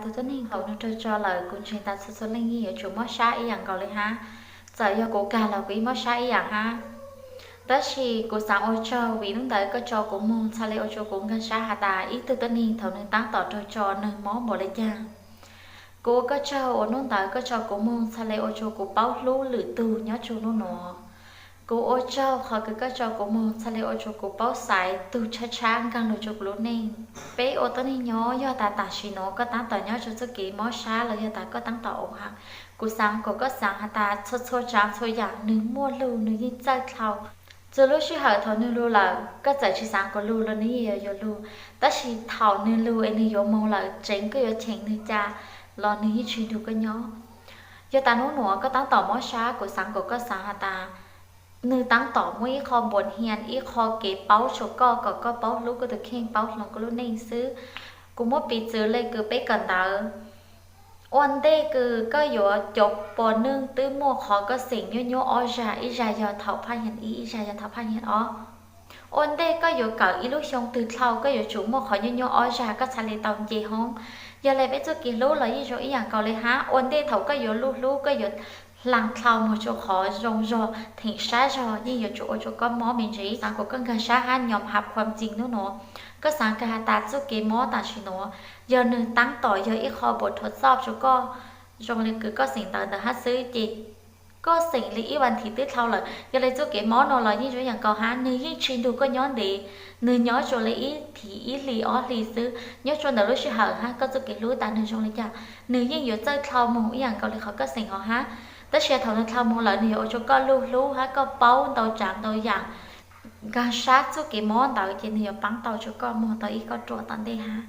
Tus tuab neeg thaum nws raug tso lawm kuv ntseeg tas txhua txhua leej yeej yuav tsum mob sab ib yam nkaus li hab. Txawm yog kuv kag los kuv yeej mob sab ib yam hab. Tab sis kuv xaav ua tsaug vim hnub ntawd koj tso kuv moog txhaj le ua rua kuv nkaag sab has tas ib tug tuab neeg thaum nws taab tom raug tso nws mob npaum le caag. Kuv ua koj tsaug uas hnub ntawd koj tso kuv moog txhaj le ua rua kuv paub hlub lwm tug nyob rua nub nuav. Kuv ua tsaug qhov kws koj tso kuv moog txhaj le ua rua kuv paub xaiv tug tshab tshab nkaag lug rua kuv lub neej. Peb ua tuab neeg nyob yog tas tam sim nuav koj taab tom nyob rua txuj kev mob sab los yog tas koj taab tom ua hab, kuv xaav kom koj xaav has tas txhua txhua tsaav txhua yaam nwg muaj lug nwg yeej txawj dlhau. Txug lub sij hawm thaum nwg lug lawm koj txawm tsi xaav kom lug los nwg yeej yuav lug, tab sis thaum nwg lug es nwg yuav moog lawm tseev koj yuav cheem nwg ca los nwg yeej tsi nrug koj nyob. Yog tas nub nuav koj taab tom mob sab kuv xaav kom koj xaav has tas nwg taab tom muaj ib qho npuas hia ib qho kev paub rua koj kom koj paub hlub koj tug kheej paub hloov koj lub neej xwb. Kuv muab piv txwv le kws peb kawm ntawv, ua ntej kws koj yuav cov pos neej twb muaj qhov koj xeem nyuaj nyuaj ob zag, ib zag yog thaum phaj nyiag ib, ib zag yog thaum phaj nyiag ob. Ua ntej koj yuav kawm ib lub xyoo twg dlhau koj yuav tsum muaj qhov nyuaj nyuaj ob zag koj txhaj le tau nce hoob. Yog le peb txuj kev hlub los yeej zoo ib yam nkaus le hab, ua ntej thaum koj yuav luj hlub koj yuav hlaag dlhau moog rua qhov zoo zog theem sab zog yeej yuav tsum ua rua koj mob me ntsis. Xaav kom koj nkaag sab hab nyob hav khuam txi nub nuav, koj xaav kag has tas txuj kev mob tam sim nuav yog nwg taab tom yog ib qho npuas rhuav txoj rua koj zoo le kws koj xeem ntawv ntawd hab xwb ces koj xeem le ib vas thiv twb dlhau lawm. Yog le txuj kev mob nuav los yeej zoo ib yam nkaus hab, nwg yeej tsi nrug koj nyob ntev, nwg nyob rua le ib thiv ib hlis ob hlis xwb. Nyob rua ntawm lub sij hawm hab koj txuj kev hlub tas nwg zoo le caag, nwg yeej yuav txawj dlhau moog ib yam nkaus le qhov koj xeem hov hab. Tab sis thaum nwg dlhau moog lawm nwg yuav ua rua koj luj hlub hab koj paub ntau tsaav ntau yaam. Nkaag sab txuj kev mob ntawd ces nwg yuav paab tau rua koj moog tau ib kauj ruam tom ntej hab.